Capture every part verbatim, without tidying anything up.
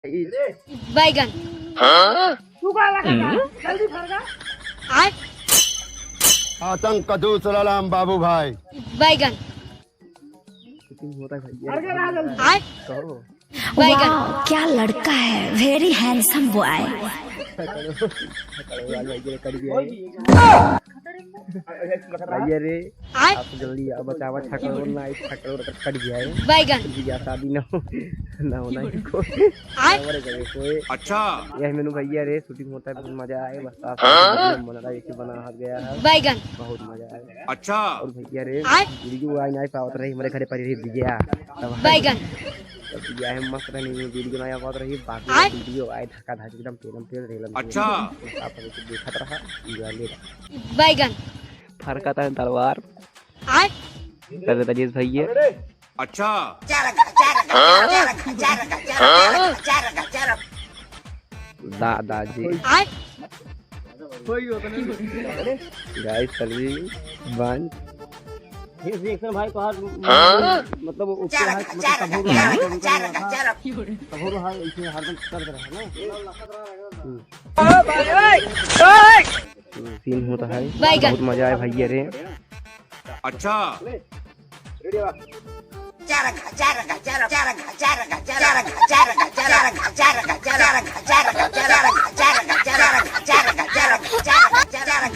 बैगन। तू का लगा था? जल्दी भर जा। आय। आतंक का दूसरा नाम बाबू भाई। बैगन। शूटिंग होता है भैया। भर के रहा जल्दी। आय। कहो। बैगन। वाह, क्या लड़का है, very handsome boy। भैया रे, आय। आप जल्दी आओ, बचावा, छकड़ोर ना आई, छकड़ोर कट गया है। बैगन। भैया शादी ना हो, ना होना इनको। आय। हमारे घर कोई। अच्छा। यह मेनू भैया रे, शूटिंग होता है, बहुत मजा आए, बस आप हाँ? बना रहा है, एक बना हाथ गया है। बैगन। बहुत मजा आए। अच्छा। और भैया रे, आय। वीडियो आई नहीं पावत रही, हमारे घरे पर रही भैया। तब बैगन। तब भैया है मस्त रहनी, वीडियो नहीं पावत रही, बाकी आय। वीडियो आए धक्का धक एकदम पेलम पेल रेलम। अच्छा। आप लोग देखत रहा, enjoy ले रहा। बैगन। फरकत है तलवार। आय। रजत अजीज भैया। अच्छा। दादाजी। आय। गाइस, सलवी बांध। ये रिएक्शन भाई तो हर, मतलब, उसके हाथ, मतलब, कभू रहा, कभू रहा, कभू रहा, इसमें हरदम करत रहा ना। हम्म। सीन होता है, बैगन। बहुत मजा आए भैया रे। अच्छा।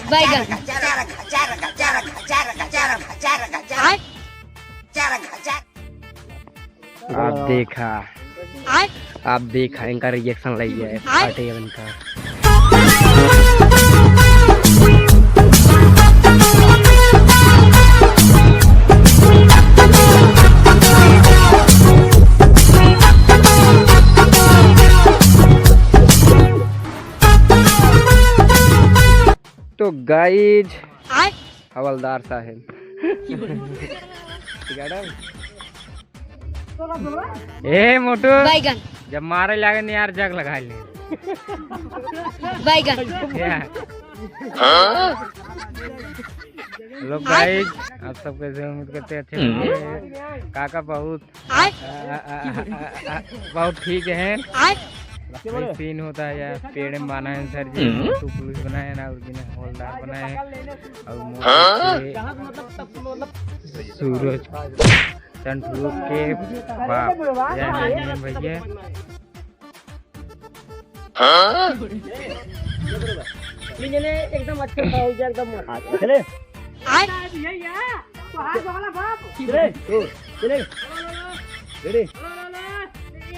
बैगन। आय। आप देखा, आय। आप देखा, इनका रिएक्शन लग गया है, आय। फाटे इनका। तो गाइज, आय। हवलदार साहेब। ए मोटू, बैगन। जब मारे लागे न यार, जग लगा ले। बैगन। या। लोग आय। गाइस, आप सब कैसे, उम्मीद करते हैं अच्छे होंगे। काका बहुत आय। आ, आ, आ, आ, आ, बहुत ठीक है। आय। भाई सीन होता है यार, पेड़ में बान्हा है सर जी, हम्म। मोटू पुलिस बनाए ना, और बिना हवलदार बनाए, और मोटू हाँ? के सूरज चंद के बाप, जय हनुमान भैया। हाँ? एकदम अच्छा था, एकदम मस्त। चले। आय। ये, ये, तो हाथ वाला बाप। चले, ओ, चले। रेडी।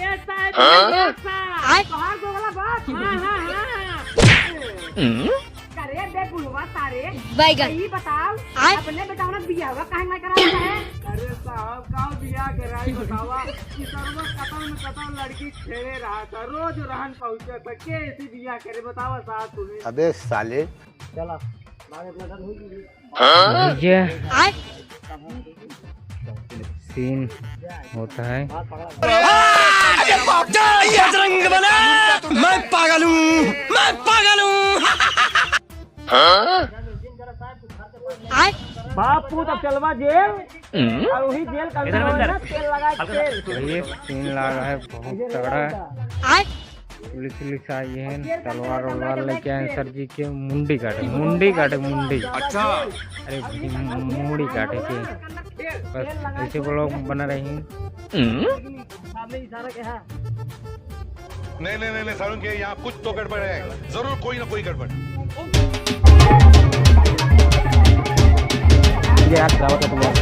ये साहब, हाँ? ये साहब। आय। तो हाथ वाला बाप। हाँ, हाँ, हाँ। हम्म? अरे बे बुढ़वा सारे, बैगन। सही बताओ, आय। अपने बेटावा ना बियाहवा काहे ना करावत है? अरे साहब, का बियाह कराई बतावा? कि सरवा कतल में कतल लड़की छेड़े रहा था, रोज रहन पहुंचे था, के ऐसी बियाह करे बतावा साहब तुम्हें? अबे साले। चला, बाद में अपना घर हो गई। हाँ? ये आय। सीन होता है। बजरंग बली, मैं पागल हूँ, मैं पागल हूँ। हाँ? आय। बापू तब चलवा जेल, हम्म? और वही जेल का इधर, अंदर इधर। तेल लगा के तेल। ये सीन लगा है बहुत तगड़ा। आय। पुलिस उलिस आई है, तलवार वलवार लेके आए हैं सर जी के, मुंडी काटे, मुंडी काटे, मुंडी। अच्छा। अरे, मु-, मुंडी काटे के। बस ऐसे vlog बना रही। हम्म? नहीं, नहीं, नहीं, नहीं, सारुण के यहाँ कुछ तो गड़बड़ है, जरूर कोई ना कोई गड़बड़। ये हाथ खराब होता तुम्हारा।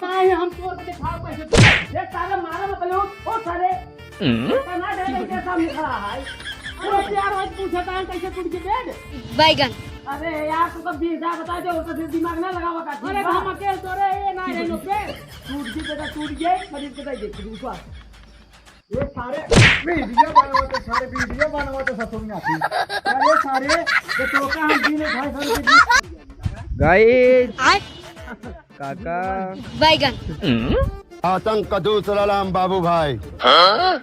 नहीं, हम तोड़ के दिखाओ कैसे। ये सारे मारा मत लो, ओ सारे। हम्म? इतना डर के सामने खड़ा है। अरे यार, आज पूछा था कैसे टूट गया बेड? बैगन। अरे यार, तू तो बीस हजार बता दे, वो तो फिर दिमाग ना लगावा का। अरे हम अकेले तो रहे, ये ना है लोग के। टूट गई बेटा, टूट गई, मरीज के देख, रुको। ये सारे वीडियो बनावत, सारे वीडियो बनावत ससुर में आती। अरे सारे, ये तो का हम दिन ढाई सौ रुपये दी। गाइस, आय। काका। बैगन। आतंक का दूसरा नाम बाबू भाई। हाँ?